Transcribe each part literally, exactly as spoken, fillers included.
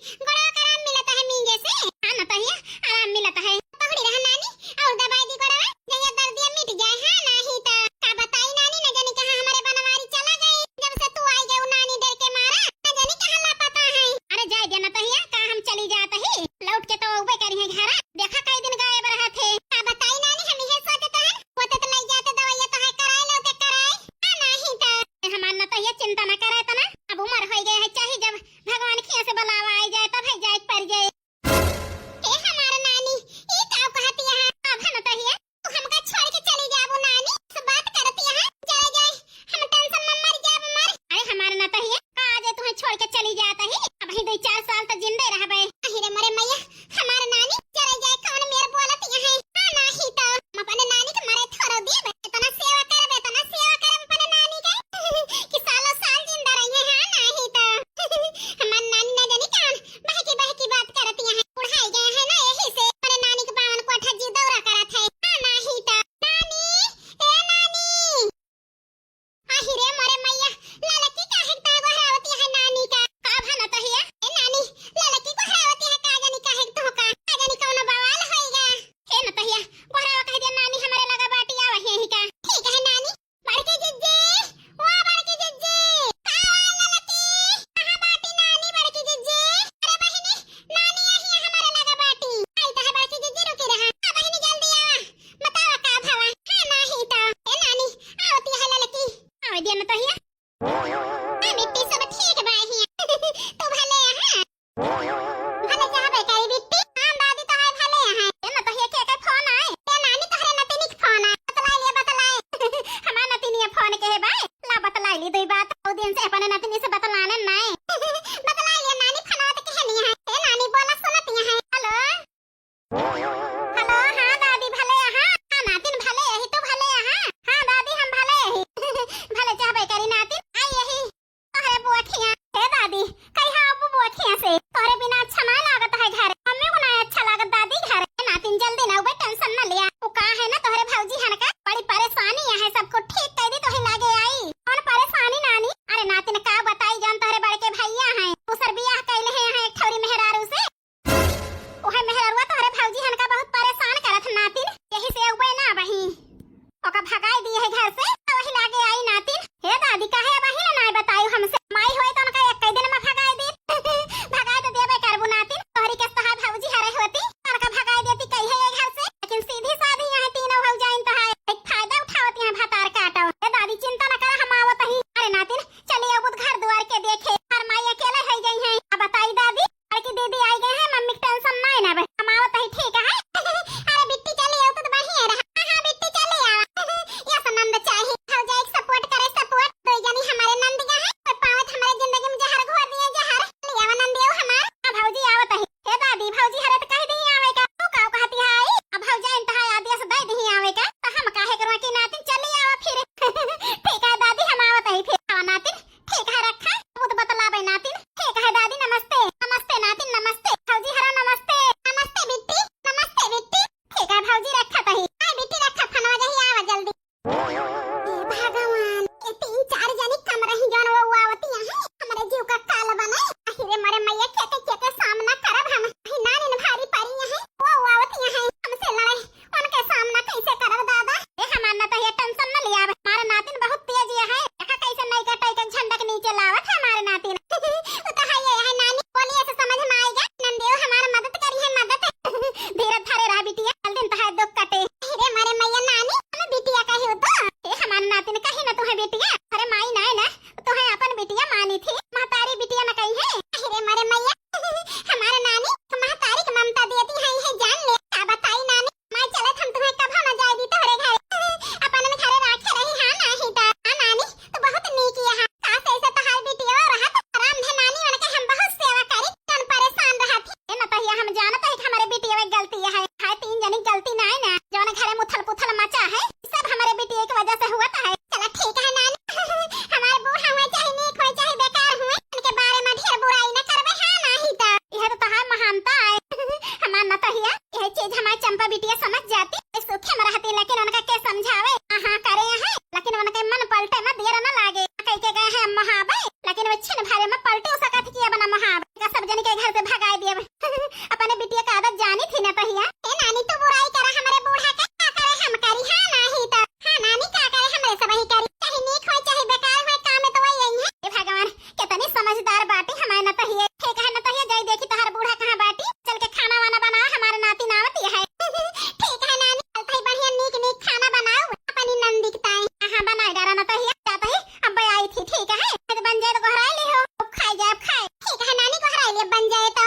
गोड़वा का आराम मिलत है मींजे से? हाँ नतहिया, आराम मिलत है। पकड़ी रहा नानी, और दबाई दी गोड़वा, जहिया दर्दिया मिट जाए, हाँ, नाही त का बताई नानी, न जानी कहाँ हमारे बनवारी चला गई। जब से तू आई गई नानी डर के मारा, न जानी कहाँ लापता है। अरे जाए दे नतहिया, का हम चली जात ही, लौट के तो अउबे करी है घरा। देखा कई दिन गायब रहत है। का बताई नानी, हम इहे सोचत हन, होते तो लई जाते दवाइया तो है कराए, लौटे कराए। आ नाही त हमार नतहिया चिंता न करे तना, अब उम्र होई गए है, चाहे जब भगवान खिया से बुलावा आई जाए, तब है जाए के पड़ जाए। ए हमार नानी, ई का कहती है? अब है नतहिया, तू हमका छोड़ के चली जाबू नानी, से बात करती है, चले जाए, हम टेंशन में मर जाब मर। अरे हमार नतहिया, का आज तुहे छोड़ के चली जात ही? अब ही दो चार साल तो जिंदे रहबे। अहि रे मोरे मैया, हमार नानी चले जाए, कौन मेर बोलत यहाँ? हाँ नाही तो हम अपने नानी के मरे थोड़ो देब। इतना सेवा करबे, इतना सेवा करब अपने नानी के कि सालों साल जिंदा रहिए। हाँ नाही तो हमार नानी ना जानी कहाँ से भगाए दिया। अपने बिटिया का आदत जानी थी ना पहिया। ए नानी, तू बुराई करा हमरे बूढ़ा के, का करे हम करी? हाँ नाही तो, हाँ नानी, का करे हमरे सब ही करी, चाहे नीक होए चाहे बेकार होए, काम में तो वही आई है। ए भगवान, कितनी समझदार बाटी हमारे नतहिया। ठीक है नतहिया, जाई देखी तोहार बूढ़ा कहाँ बाटी, चल के खाना वाना बना, हमारे नाती नावत ये है। ठीक है नानी, चलत ही बढ़िया नीक नीक खाना बनाओ अपनी नंदी के ताई। हाँ बनाए डारा नतहिया, जात ही अब आई थी, ठीक है, जब बन जाए तो गोहराई ली हो, अब खाए जाए, अब खाए। ठीक है नानी, गोहराई ली, अब बन जाए तो।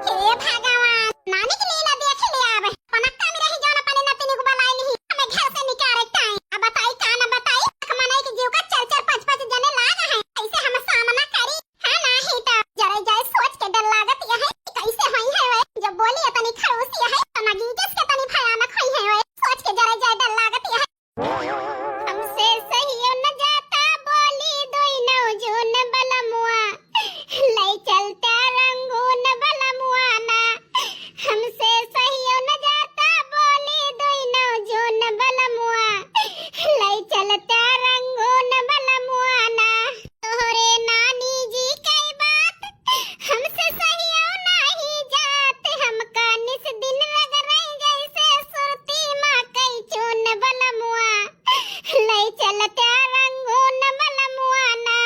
हे भगवान, नानी के लीला देख ले अब। पनक्का में रही जौन अपने नतिनी को बुलाए नहीं, हमें घर से निकाले टाइम। अब बताई का न बताई, एक मनई के जीव का चार चार पाँच पाँच जने लाग हैं, कैसे हम सामना करी? हाँ नाही तो, जरे जाए सोच के डर लागत यह है कि कैसे होई है वे, जब बोली इतनी खड़ूसी है, तो नगीजस के तनी भयानक होई है वे, सोच के जरे जाए डर लागत यह है। हमसे सहियो न जाता बोली दोई नौ जून बलमुआ, लई चलता रंगून बलमुआ ना। हमसे सहियो न जाता बोली दोई नौ जून बलमुआ, लई चलता रंगून बलमुआ ना। तोहरे नानी जी कई बात हमसे सहियो नाही जात, हमका निस दिन रगड़े जैसे सुरती मा कई चून बलमुआ, लई चलता रंगून बलमुआ ना।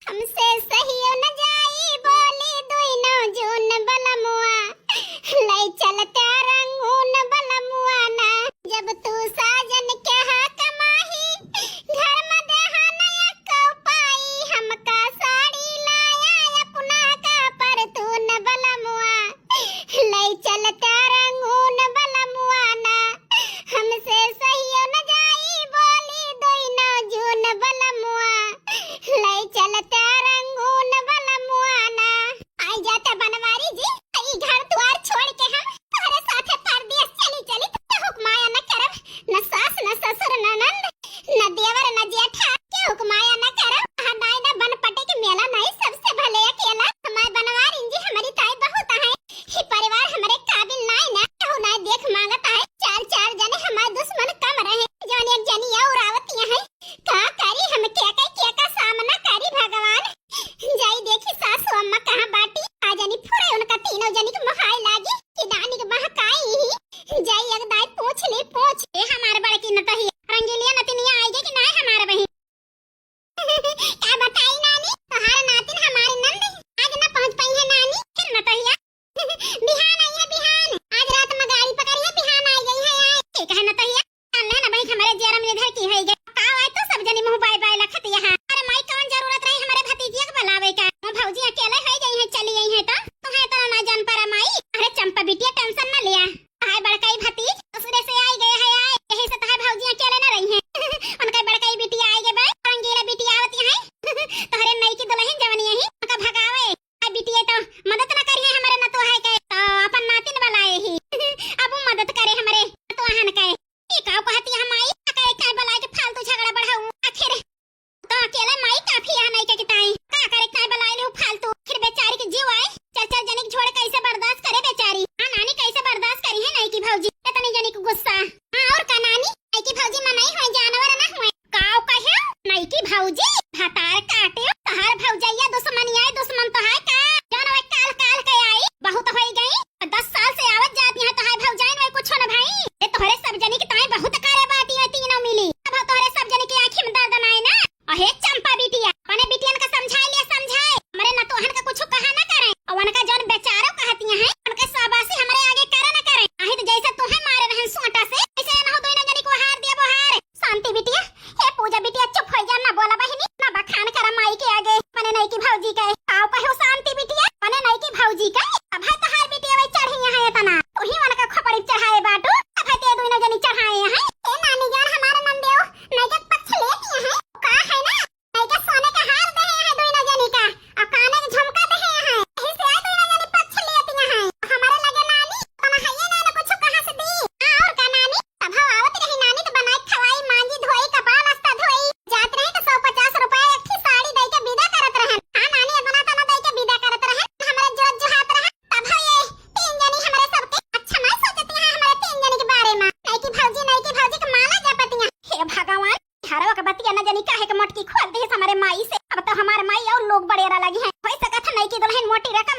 हमसे सहियो न जाई बोली दुई नौ जून बलमुआ, लई चलता रंगून बलमुआ ना। जब तू साजन के हा कमाही, घर में देहा नया को पाई, हमका साड़ी लाया अपना का परतून बलमुआ, लई चलता रंगून बलमुआ ना। हमसे सहियो न जाई बोली दोई नौ जून बलमुआ, लई चलता रंगून बलमुआ ना। आई जाता बनवारी जी, ई घर द्वार छोड़ के हम तोहरे साथे परदेस चली चली, तो हुक्माया न करब, न सास न ससुर न ननद, न देवर न जेठा, के हुक्माया न करब। हदाई न बन पटे के मेला नहीं, सबसे भले अकेला। हमार बनवारी जी हमारी ताई बहुत है, ही परिवार हमरे काबिल नाई ना, केहू नाई देख मांगत है। चार, चार जने हमार दुश्मन कम रहे, जौन एक जनी और आवत है। का करी हम, के का, के का सामना करी भगवान? जाई देखी सासू अम्मा कहाँ बाटी, आ जनी फुरे उनका तीनों जनी के मोहाई लागी कि नानी के बहकाई ही। जाई एक दाई पूछ ली, पूछ। ए हमार बड़की नतही, रंगीलिया नतिनिया आई गई कि नाई हमार बहिन? का बताई नानी, तोहार नातिन हमार नंद आज न पहुँच पाई है नानी। फिर नतहिया बिहान आई है बिहान, आज रात में गाड़ी पकड़ी है, बिहान आई गई है। आए के कहे नतहिया, जान ले ना भाई, हमारे जेरम इधर की है गए। का आए तो सब जनी मुँह बाय बाय लखत यहाँ। अरे माई, कौन जरूरत रही हमारे भतीजिया के बुलावे का? वो भौजी अकेले है गई है, चली गई है तो तुम्हें इतना ना जान पड़ा माई। अरे चंपा बिटिया, टेंशन ना लिया, हाय बड़काई भतीज ससुरे से आई गए है, आए यही से तहार भौजी अकेले ना रही है। उनका बड़काई बिटिया आई गए बे, रंगीला बिटिया आवत है। तोहरे नई की दुल्हन जवनी यही उनका भगावे। आ बिटिया तो मदद ना करिए हमारे नतोहाय के, तो अपन नातिन वाला यही। अब वो मदद करे हमारे नतोहन के। ई का कहती है माई? का करे, का बलाए के फालतू झगड़ा बढ़ाऊ? आखिर तो अकेले माई काफी है, नहीं के किताई का करे, का बलाए ले फालतू? फिर बेचारी के जीव आए, चार चार जनी के झोड़ कैसे बर्दाश्त करे बेचारी? हाँ नानी, कैसे बर्दाश्त करी है नहीं की भौजी इतनी जनी को गुस्सा? हाँ और का नानी, नहीं की भौजी मनई हुए, जानवर ना हुए। काव कहे नई की भौजी, भतार काटे, तहार भौजैया दुश्मनिया दुश्मन तो है का? जौन वे काल काल के आई, बहुत होई गई। दस साल से आवत जाती है तहार भौजाइन, वे कुछ न भाई। ए तोहरे सब जनी के ताई बहुत करे बाटी है तीनों मिली। अब तोहरे सब जनी के आँखी में दर्द ना आए ना। अहे चंपा बिटिया, अपने बिटियन का समझाए लिया, समझाए। हमरे नतोहन का कुछ कहा ना करे। और उनका जौन बेचारो कहती हैं, उनके शाबाशी हमरे आगे करे ना करे। आही तो जैसे तुहे मारे रहन सोटा से, ऐसे ना हो दोनों जनी को हार दिया वो हार। शांति बिटिया, हे पूजा बिटिया, चुप हो जा, ना बोला बहिनी, ना बखान करा माई के आगे। मने नहीं की भौजी के, आओ कहो शांति बिटिया, मने नहीं की भौजी के। अब है तहार बिटिया वही चढ़ी यहाँ इतना, तू ही उनका खोपड़ी चढ़ाए बाटू, अब है ते दोनों जनी चढ़ाए यहाँ। ए नानी जान, हमारा नंदेव नहीं के पक्ष लेती है, का है ना, नहीं के सोने का हार दे है दोनों जनी का, और काने के झुमका दे है, यही से आई दोनों जनी पक्ष लेती है। हमारे लगे नानी, तो ना है ये ना, ना कुछ कहाँ से दी। हाँ, और का नानी, तब हम आवत रही नानी तो बनाई खवाई, मांजी धोई, कपड़ा लत्ता धोई, जात रही तो सौ पचास रुपया एक ठे साड़ी दे के विदा करत रहन। हाँ नानी, इतना तो ना दे के विदा रोटी रखा